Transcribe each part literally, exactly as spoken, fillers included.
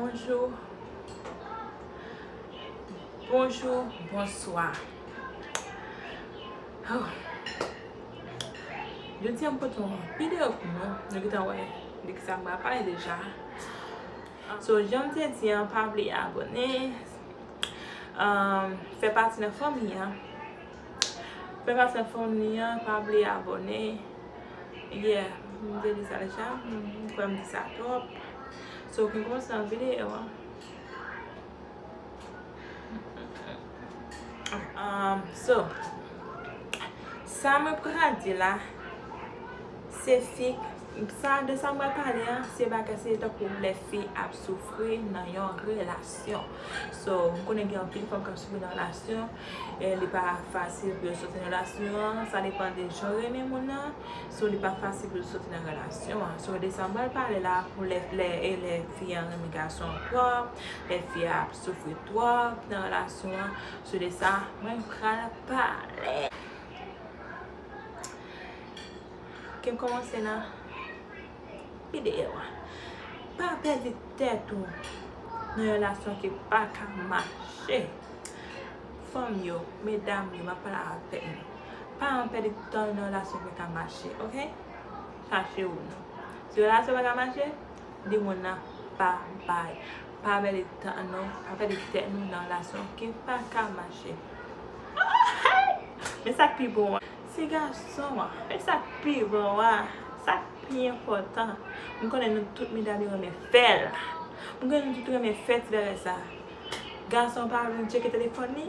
Bonjou. Bonjou, bonswa. Oh. Jodi a m pote yon videyo pou nou. Nou gentan wè de kisa m pral pale deja. So, jan m te di an, pa bliye abòne. Um, fè pati nan fanmi an. Fè pati nan fanmi an, pa bliye abòne. Yeah, m te di sa deja. M kwè m di sa twòp. So, pou n kòmanse nan videyo an. Um, so, sa mwen pral di la, se fi, sa, de sa mwen pale a, se bagay, se tankou lè fi ap soufri nan yon relasyon. So, m konnen gen anpil fanm k ap soufri nan relasyon, e li pa fasil pou yo soti nan relasyon an, sa depann de jan w renmen moun nan. So, li pa fasil pou l soti nan relasyon an. So, de sa m pral pale la pou lè, lè, e lè fi an renmen gason an twòp, lè fi a ap soufri twòp nan relasyon an. So, de sa mwen pral pale. Ke m kòmanse nan videyo a. Pa pèdi tèt ou nan yon relasyon ki pa ka mache. Fanm yo, medam yo, m ap pale avèk nou. Pa janm pèdi tan nan relasyon ki ka mache, oke? Chache ou non. Si relasyon pa ka mache, di moun nan babay. Pa pèdi tan nou, pa pèdi tèt nou nan relasyon ki pa ka mache. Men sa k pi bon an. Se gason an. Men sa k pi bon an. Sa k pi enpòtan. M konnen nou tout medam yo renmen fè l. M konnen nou tout renmen fè ti bagay sa. Gason pa vle tcheke telefòn li.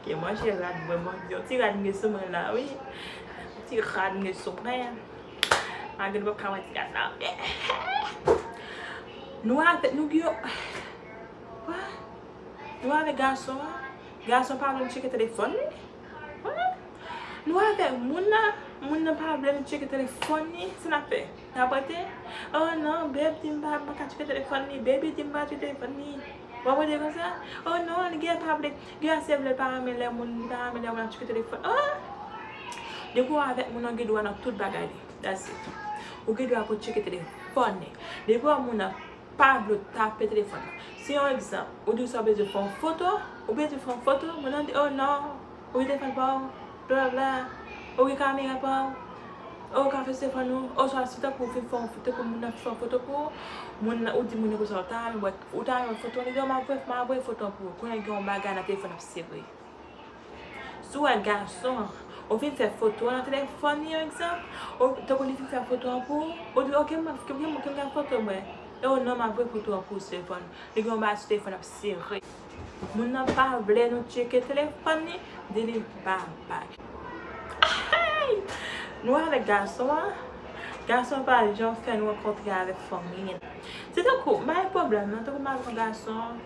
Ke manje rad mwen, manje yon ti rad m gen sou mwen la, wi. Ti rad m gen sou mwen. Malgre nou p ap ka wè ti rad la. Nou avèk, nou gen yon, nou avèk gason an. Gason pa vle tcheke telefòn li. Nou avèk moun nan, moun nan pa vle nou tcheke telefòn li, sa n ap fè? N ap rete? Oh non, babe di m pa, m pa ka tcheke telefòn li, baby di m pa tcheke telefòn li. W ap rete konsa? Oh non, li gen pa vle, gen ase vle l pa renmen lè moun, li pa renmen lè moun ap tcheke telefòn. Oh! Depi w avèk moun nan, w gen dwa nan tout bagay li. That's it. Ou gen dwa pou tcheke telefòn li. Depi w moun nan pa vle w tape telefòn nan. Si yon egzanp, ou di w sa w bezwen fè yon foto, ou bezwen fè yon foto, moun nan di, oh non, ou gen telefòn pa w, blablabla, ou gen kamera pa w, ou ka fè telefòn ou, oswa si tankou ou fin fè yon foto, tankou moun nan fin fè yon foto pou ou, moun nan, ou di moun nan konsa ou ta renmen wè, ou ta renmen foto an, li di, oh, m ap voye, m ap voye foto an pou ou. Kounye a gen yon bagay nan telefòn ap sere. Si w wè gason an, ou fin fè foto an nan telefòn li, yon egzanp, ou, tankou li fin fè foto an pou ou, ou di, oke, m, ke, ke, ke m gade foto mwen. E ou non, m ap voye foto an pou ou sou telefòn. Li gen yon bagay sou telefòn ap sere. Moun nan pa vle nou tcheke telefòn li, di li babay. Hey! Nou avèk gason an, gason an pa janm fè nou rankontre avèk fanmi l. Se tankou, m pa gen pwoblèm non, tankou m avèk yon gason,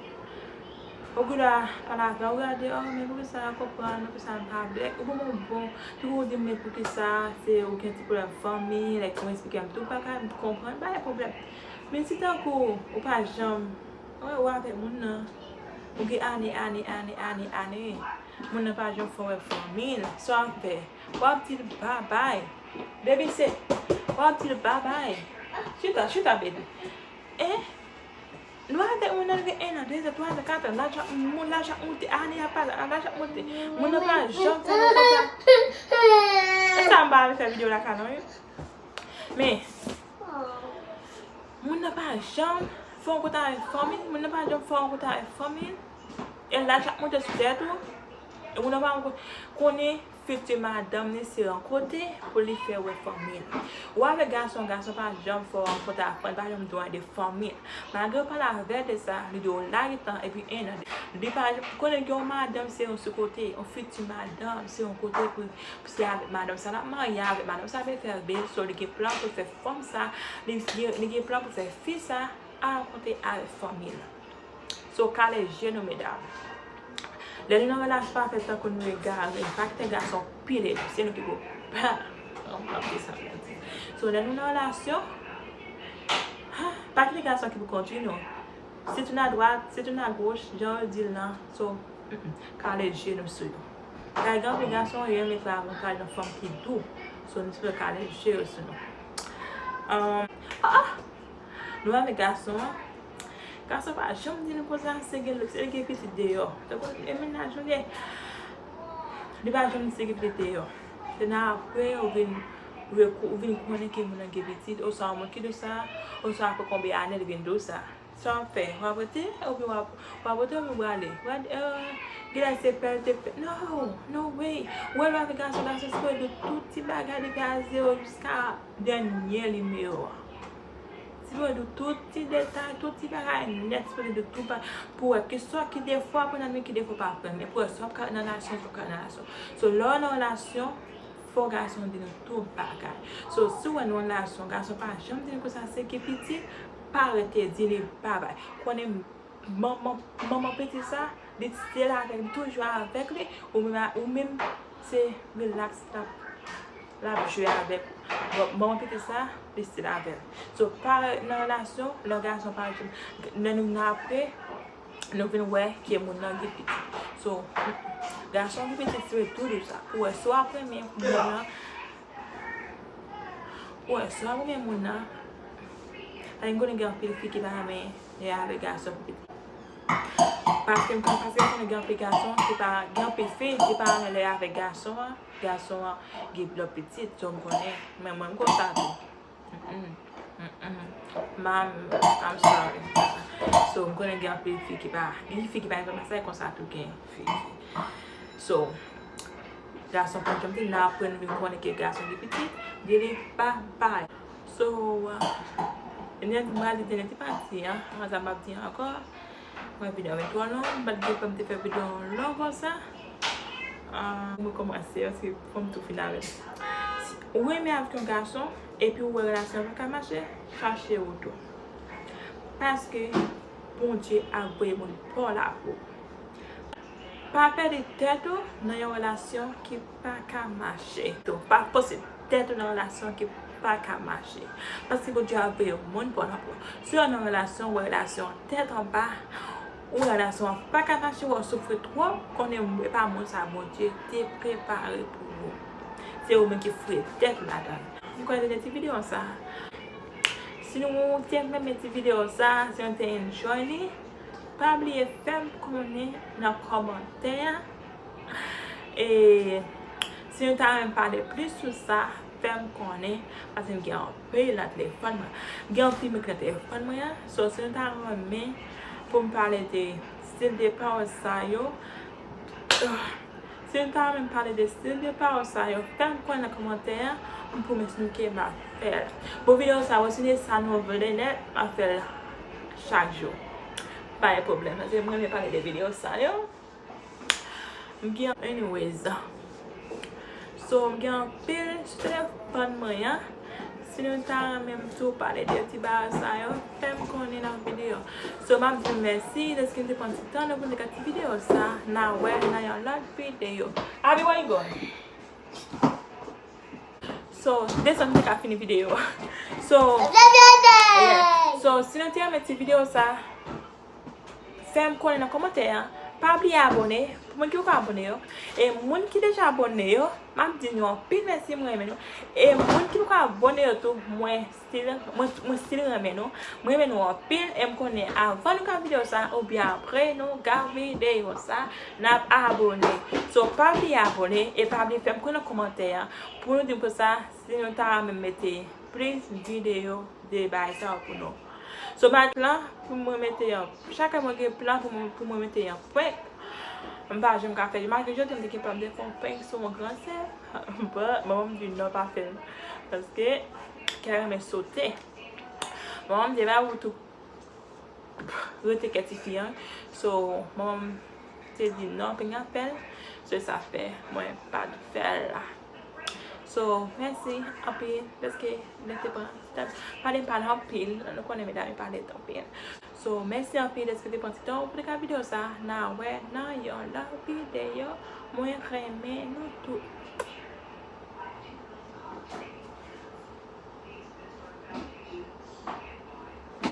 ou gen dwa pale avè l, ou gade, oh, men poukisa l konprann, poukisa l pa vle, ou ban m yon bon, tankou ou di m, men poukisa, se ou gen ti pwoblèm fanmi, like, ou eksplike m tout bagay, m konprann, pa gen pwoblèm. Men si tankou, ou pa janm, ou, ou avèk moun nan, ou gen ane, ane, ane, ane, ane, moun nan pa janm fè w wè fanmi l, sa w ap fè? W ap di l babay. Baby, se, w ap di l babay. Chita, chita, baby. Eh? Nou avèk moun nan gen en an, de zan, twa zan, kat an, laj ap, moun laj ap moute, ane ap pase, laj ap moute. Moun nan pa janm fè nou konsa. E sa m pa vle fè videyo la ka non, wi. Men, moun nan pa janm fè yon kontak avèk fanmi l, moun nan pa janm fè yon kontak avèk fanmi l. E laj ap moute sou tèt ou. E moun nan pa konnen fiti madanm li se yon kote pou li fè wè fanmi l. Ou avèk gason, gason pa janm fè w rankontre ak fanmi, pa janm di w de fanmi l. Malgre w pale avè l de sa, li di w lage tan, epi en an. Li pa konnen gen yon madanm se yon sou kote, yon fiti madanm se yon kote pou, pou se avèk madanm sa l ap marye, avèk madanm sa l ap fè bebe, so li gen plan pou l fè fanm sa, li, li, li gen plan pou l fè fi sa rankontre avèk fanmi l. So, kale je nou, medam. Lè nou nan relasyon, pa fè tankou nou egare. Pa kite gason pile nou. Se nou ki pou pa. M ap di sa, m ap di. So, lè nou nan relasyon, ha, pa kite gason ki pou kondui nou. Se tourne à droite, se tourne à gauche, jan yo di l lan. So, mm, mm, kale je nou sou yo. Kay gen anpil gason, yo renmen pran avantaj nan fanm ki dou. So, nou sipoze kale je yo sou nou. Um, ah, ah! Nou avèk gason an. Gason pa janm di nou konsa, se gen lòt, se gen pitit deyò. Tankou e mennaj nou gen. Li pa janm di se gen pitit deyò. Se nan apre ou vin, ou vin konnen ke moun nan gen pitit, oswa yon moun ki di w sa, oswa apre konbyen ane li vin di w sa. Sa w ap fè? W ap rete, oubyen w ap, w ap rete, oubyen w prale? W ap, euh, genlè se pè l te pè. No, no way. Ou wè lè w avèk gason, gason sipoze di w tout ti bagay depi a zewo jiska dènye nimewo a. Sipoze di w tout ti detay, tout ti bagay nèt, sipoze di w tout bagay. Pou w wè ki sa ki defo w aprann, men ki defo w pa aprann. Men pou w wè sa w ap ka nan relasyon, sa w ap ka nan relasyon. So, lè w nan relasyon, fò gason di nou tout bagay. So, si w wè nan yon relasyon, gason pa janm di nou konsa, se ki pitit, pa rete, di li babay. Konnen manman, manman pitit sa, li still avèk li, toujou avèk li, ou menm, ou menm, se relax l ap, l ap jwe avèk ou. Bon, manman pitit sa, li still avè l. So, pa nan relasyon, lè gason pa janm, lè nou nan apre, nou vin wè ke moun nan gen pitit. So, gason gen pitit, se tou di sa. Pou wè si w ap renmen moun nan, pou wè si w ap renmen moun nan, paske m konnen gen anpil fi ki pa renmen lè y avèk gason gen pitit. Paske m konnen, paske m konnen gen anpil gason ki pa, gen anpil fi ki pa renmen lè y avèk gason an, gason an gen lòt pitit, so m konnen, men mwen m konsa tou. Mm-mm. Mm-mm. Mom, I'm sorry. So, m konnen gen anpil fi ki pa, gen fi ki pa renmen sa, e konsa tou gen fi ki. So, gason pa janm di, nan apre nou vin konnen ke gason gen pitit, di li pa bay. So, uh, nèt, m prale di nèt, li pati, an, anvan sa m ap di ankò. Mwen, videyo an vin twò long, m pa t gen tan pou m te fè videyo an long konsa. Ah, mwen kòmanse, paske fò m tou fin avè l. Si ou renmen avèk yon gason, epi ou wè relasyon an pa ka mache, chache wout ou. Paske Bondye ap voye moun pa w la pou ou. Pa pèdi tèt ou nan yon relasyon ki pa ka mache. Tou, pa pèdi tèt ou nan relasyon ki pa ka mache. Paske Bondye ap voye moun pa w la pou ou. Si w nan relasyon, ou wè relasyon an tèt anba, ou relasyon an pa ka mache, w ap soufri twòp, konnen e pa moun sa Bondye te prepare pou ou. Se ou menm ki foure tèt ou ladan l. M kwè se te ti videyo sa. Si nou te renmen ti videyo sa, si nou te enjoy li, pa bliye fè m konnen nan kòmantè a. E si nou ta renmen pale plis sou sa, fè m konnen, paske m gen anpil nan telefòn mwen. M gen anpil moun ki nan telefòn mwen an. So, si nou ta renmen pou m pale de stil de pawòl sa yo, si nou ta renmen m pale de stil de pawòl sa yo, fè m konnen nan kòmantè a, m pwomèt nou ke m ap fè l. Bon, videyo sa, wè si se sa nou vle nèt, m ap fè l chak jou. Pa gen pwoblèm, paske m renmen pale de videyo sa yo. M gen, anyways. So, m gen anpil sou telefòn mwen an. Si nou ta renmen m tou pale de ti bagay sa yo, fè m konnen nan videyo. So, m ap di mèsi dèske n te pran ti tan nou pou n te gade ti videyo sa. N a wè nan yon lòt videyo. Abi, where you going? So, desann m te ka fini videyo. So, yeah. So, si nou te renmen ti videyo sa, fè m konnen nan kòmantè an. Pa bliye abòne, pou moun ki poko abòne yo. E moun ki deja abòne yo, m ap di nou anpil mèsi, mwen renmen nou. E moun ki poko abòne yo tou, mwen still, mwen, mwen still renmen nou. Mwen renmen nou anpil, e m konnen avan nou gade videyo sa, oubyen apre nou gade videyo sa, n ap abòne. So, pa bliye abòne, e pa bliye fè m konnen nan kòmantè an, pou nou di m konsa, si nou ta renmen mete plis videyo de bagay sa yo pou nou. So, m gen plan pou mwen mete yon, chak mwen gen plan pou mwen, pou mwen mete yon prank. M pa janm ka fè, malgre jodi a m te gen plan m te fè yon prank sou yon gran sè, but manman m di non, pa fè l. Paske kè renmen sote. Manman m di ba ou tou rete kè tifi an. So, manman m te di non, pa gen apèl. So, sa fè mwen pa t fè l la. So, mèsi anpil, dèske nou te pran ti tan. Pale m pale anpil, nou konnen medam yo pale anpil. So, mèsi anpil dèske te pran ti tan pou te gade videyo sa. N a wè nan yon lòt videyo. Mwen renmen nou tout.